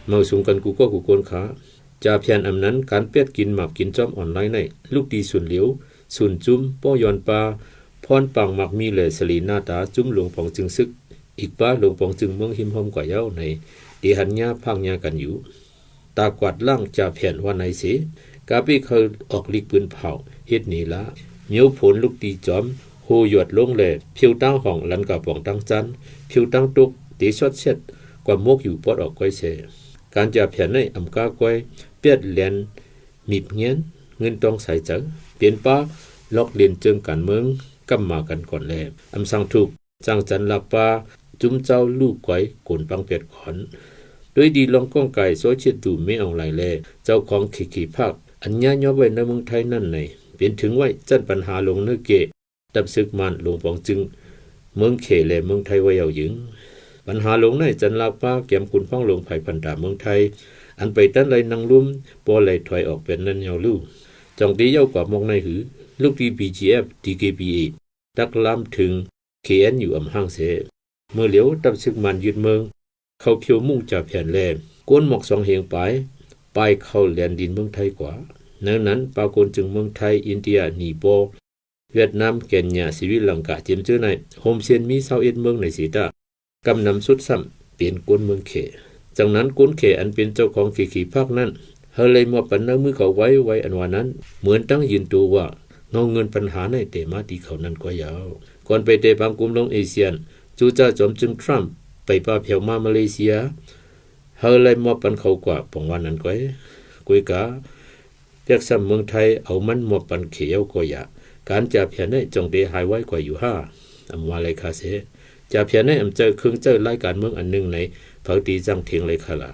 ເມົາສຸມກັນກູ່ກໍກູ່ຄົນຂະ ຈາແຜນອຳນັ້ນ ການແປດກິນໝາກກິນຈ້ອມອອນລາຍໃນ ລູກຕີສູນຫຼຽວ ສູນຈຸ້ມ ເພາະຍ້ອນປາ ພອນປາງໝາກມີ ແລະ ສະເລໜ້າຕາ ຈຸ້ມຫຼວງປອງຈຶ່ງຊຶກ ອີກປາຫຼວງປອງຈຶ່ງເມືອງຮິມຮ່ອມກວ່າຍາວໃນ ເດຫັນຍາພາກຍາກັນຢູ່ ຕາກວາດລ້າງຈາແຜນວ່າໃນເສ ກາເປ້ເຂົາອອກລິກປືນເຜົາ ເຮັດເນລາ ມຽວຜົນລູກຕີຈອມ ໂຫຍວດລົງແລ ເພິ່ວຕາງຫ້ອງ ລັນກາປອງຕາງຈັນ ເພິ່ວຕາງຕົກ ເຕຊອດແຊດ ກວ່າໝົກຢູ່ປອດອອກກ້ອຍແຊ ການຈາແຜນໃນອຳກາກ້ອຍ ແປດແລນ ມີບງຽນ ເງິນຕ້ອງສາຍໃຈ ເປັນປາຫຼອກເລນເຈີງການເມືອງ ກຳມາກັນກ່ອນແລ ອຳສັງທຸກ ຈ້າງຈັນລາກປາ ຈຸ້ມເຈົ້າລູກກວາຍ ໂກນປັງແປດຂອນ ໂດຍດີລອງກ້ອງກາຍ ຊອຍເຊັດດູເມອອງໄລ ແລ ເຈົ້າຂອງເຂເຂພາກ ອັນຍ້າຍຍອບໄວ້ໃນເມືອງໄທນັ້ນໃນ ເປັນເຖິງໄວ້ ຈັນບັນຫາລົງເນີເກ ດັບເສິກມານ ລົງປອງຈຶ່ງ ເມືອງເຂ ແລ ເມືອງໄທໄວ້ເຍົາຍຶງ ບັນຫາລົງໃນ ຈັນລາກປາ ແກມຂຸນພັງລົງ ໄພພັນຕາເມືອງໄທ ອັນໄປຕັນໄລນັງລຸມ ບໍ່ໄລຖອຍອອກເປັນນັ້ນເຍົາລູ ຈ່ອງຕີເຍົາກວ່າໝອກໃນຫື ລູກຕີ ບີຈີເອັຟ ດີເຄບີເອ ຕັກລາມເຖິງ ເຄເອັນຢູ ອຳຮ່າງເສ ເມື່ອຫຼຽວ ດັບເສິກມານຍຶດເມືອງ ເຂົາພຽວມຸ້ງຈາແຜນແລ ໂກນໝອກສອງເຮງປາຍ ປາຍເຂົ້າແລນດິນເມືອງໄທກວ່າ ໃນນັ້ນ ປາໂກນຈຶ່ງເມືອງໄທ ອິນເດຍ ນີປໍ ຫວຽດນາມ ເຄນຍາ ສະວິລັງກາ ເຈມເຈີໃນ ໂຮມເຊນມີຊາວເອັດເມືອງໃນເສຕາ ກຳນຳສຸດຊ້ຳ ເປັນໂກນເມືອງເຂ ຈັ່ງນັ້ນ ໂກນເຂ ອັນເປັນເຈົ້າຂອງເຂເຂພາກນັ້ນ ເຮົາໄລມອບປັນໃນມືເຂົາໄວໆ ອັນວ່ານັ້ນ ເໝືອນຕັ້ງຢືນໂຕວ່າ ເງົາເງິນບັນຫາໃນແຕ່ມາຕີເຂົານັ້ນກວ່າຍາວ ກ່ອນໄປແຕ່ປາງກຸມລົງເອຊຽນ ຈູຈາຈອມຈຶ່ງທຣຳ ໄປປາແຜວມາມາເລເຊຍ ເຮົາໄລມອບປັນເຂົາກວ່າ ປອງວ່ານັ້ນກວ່າຍ ກວຍກາ ແປກຊ້ຳເມືອງໄທ ເອົາມັນມອບປັນເຂເຍົາກໍຢາ ການຈາແຜນໃນ ຈ່ອງເດຫາຍໄວກວ່າຢູ່ຫາ ອຳວ່າໄລຄາເສ ຈາແຜນໃນ ອຳເຈີເຄື່ອງເຈີລາຍການເມືອງອັນໜຶ່ງໃນ ເຜົາຕີຈັ່ງເຖງໄລຄາລາ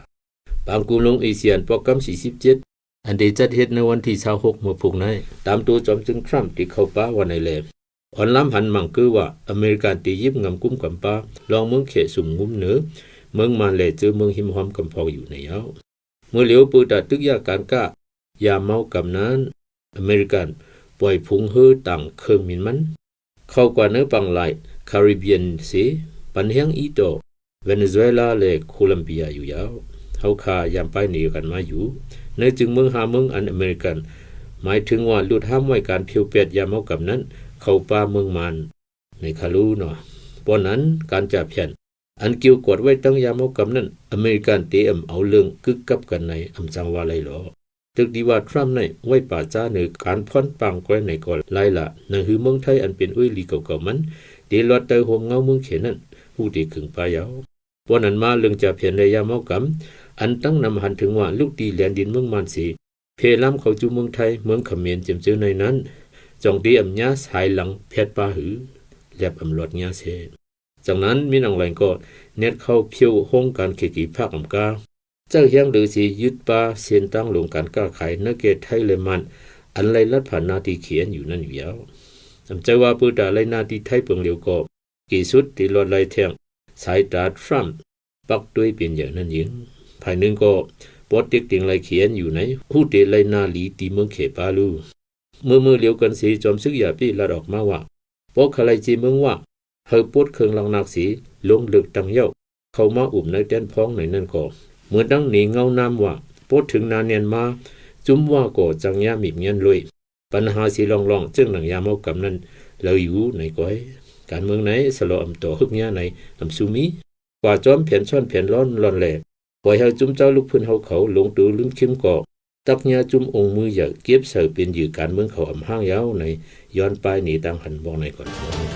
ປາງກຸມລົງເອຊຽນ ປອກກຳສີ່ສິບເຈັດ ອັນໄດ້ຈັດເຮັດໃນວັນທີຊາວຫົກ ເມື່ອພຸກໃນ ຕາມໂຕຈອມຈຶ່ງທຣຳ ທີ່ເຂົ້າປາວ່າໃນແລ ອອນລາມຫັນມັງເກີວ່າ ອາເມລິກັນໄດ້ຍຶບງຳກຸ້ມກຳປາ ລອງເມືອງເຂ ຊຸມງຸມເໜີ ເມືອງມານ ແລ ເຈີເມືອງຮິມຮ່ອມກຳພອງຢູ່ໃນເຍົາ ເມື່ອຫຼຽວ ເປີຕາຕຶກຢາການຄ້າ ຢາເມົາກຳນັ້ນ ອາເມລິກັນປ່ອຍຝູງເຮີຕາງເຄື່ອງບິນມັນ ເຂົ້າກວ່າໃນຝັ່ງລາຍຄາຣິບຽນເສ ປັນແຮງອີ່ຕໍ່ ເວເນຊູເອລາ ແລ ໂຄລັມເບຍຢູ່ຍາວ ເຮົາຄາຍາມປາຍໜີກັນມາຢູ່ ໃນຈຶ່ງເມືອງຫ້າເມືອງ ອັນອາເມລິກັນ ໝາຍເຖິງວ່າຫຼຸດຫ້າມໄວ້ການພຽວແປດຢາເມົາກຳນັ້ນ ເຂົ້າປ່າເມືອງມານ ໃນຄາລູເນາະ ເພາະນັ້ນ ການຈາແຜນ ອັນກ່ຽວກອດໄວ້ຕັ້ງຢາເມົາກຳນັ້ນ ອາເມລິກັນເຕອຳເອົາເລື່ອງກຶກກັບກັນໃນ ອຳຈັ່ງວ່າໄລຫຼໍ ຕຶກດີວ່າທຣຳໃນໄວ້ປາຈາເໜີການພອນປາງກ້ອຍໃນກໍໄລລະ ໜັງຫືເມືອງໄທອັນເປັນເອື້ອຍຫຼີເກົ່າໆມັນ ເຕລອດໄຕ່ໂຮມເງົາເມືອງເຂນັ້ນ ຮູ້ເຕຄຶງປາຍາວ ເພາະນັ້ນມາເລື່ອງຈາແຜນໃນຢາເມົາກຳ ອັນຕັ້ງນຳຫັນເຖິງວ່າ ລຸກຕີແລນດິນເມືອງມານເສ ເພລາມເຂົ້າສູ່ເມືອງໄທ ເມືອງຂະເໝນ ເຈີມເຈີໃນນັ້ນ ຈ່ອງເຕອຳຍາສາຍຫຼັງແພດປາຫື ແລບອຳລອດຍາເສ ຈັ່ງນັ້ນ ມິນອອງໄລກໍແນດເຂົ້າພຽວໂຮງການເຂດທີ່ພາກອຳກາ ເຈົ້າຮຽງເຫຼືອຊິຍຶດປາເສັ້ນທາງລົງການຄ້າຂາຍ ໃນເຂດໄທ ແລະ ມານ ອັນໄລ່ລັດຜ່ານໜ້າທີ່ເຂນຢູ່ນັ້ນຢູ່ຍາວ ອຳເຈີວ່າເປີຕາໄລ່ໜ້າທີ່ໄທເພິ່ງຫຼຽວກໍ ເກສຸດທີ່ລອດໄລ່ແທ່ງ ສາຍຕາທຣຳ ປັກຕຸ້ຍເປັນໃຫຍ່ນັ້ນຍິງ ຝ່າຍໜຶ່ງກໍ ປອດເຕັກເຕັງໄລ່ເຂນຢູ່ໃນ ຮູ້ເຕໄລ່ໜ້າຫຼີຕີເມືອງເຂປາລູ ເມື່ອມື້ຫຼຽວກັນເສ ຈອມຊຶກຢາເປ້ລັດອອກມາວ່າ ປອກຂະໄລເຈເມືອງວ່າ ເຮົາປົດເຄື່ອງຫຼັງໜັກເສ ລົງເລືອກຕັ້ງເຍົາ ເຂົ້າມາອຸມໃນແຕ່ນພອງໃນນັ້ນກໍ ເໝືອນດັ່ງໜີເງົານ້ຳວ່າ ປົດເຖິງໜາແໜ້ນມາ ຈຸ້ມວ່າກໍຈັງຍາມີບງຽນລວຍ ປັນຫາເສລອງໆ ເຈີງໜັງຢາເມົາກຳນັ້ນເລີຍຢູ່ໃນກ້ອຍ ການເມືອງໃນສະຫຼໍ່ອຳຕໍ່ຮຶກຍາໃນອຳຊູມີ ກວ່າຈອມແຜນຊ້ອນແຜນລ້ອນລອນແລ ປ່ອຍໃຫ້ຈຸ້ມເຈົ້າລູກພື້ນເຮົາເຂົາ ລົງໂຕລຶ້ງເຂັ້ມກໍ ຕັກຍາຈຸ້ມອົງມືໃຫຍ່ ເກັບໃສ່ເປັນເຫຍື່ອການເມືອງເຂົາອຳຫ້າງຍາວໃນ ຍ້ອນປາຍໜີຕ່າງຫັນບອກໃນກ່ອນ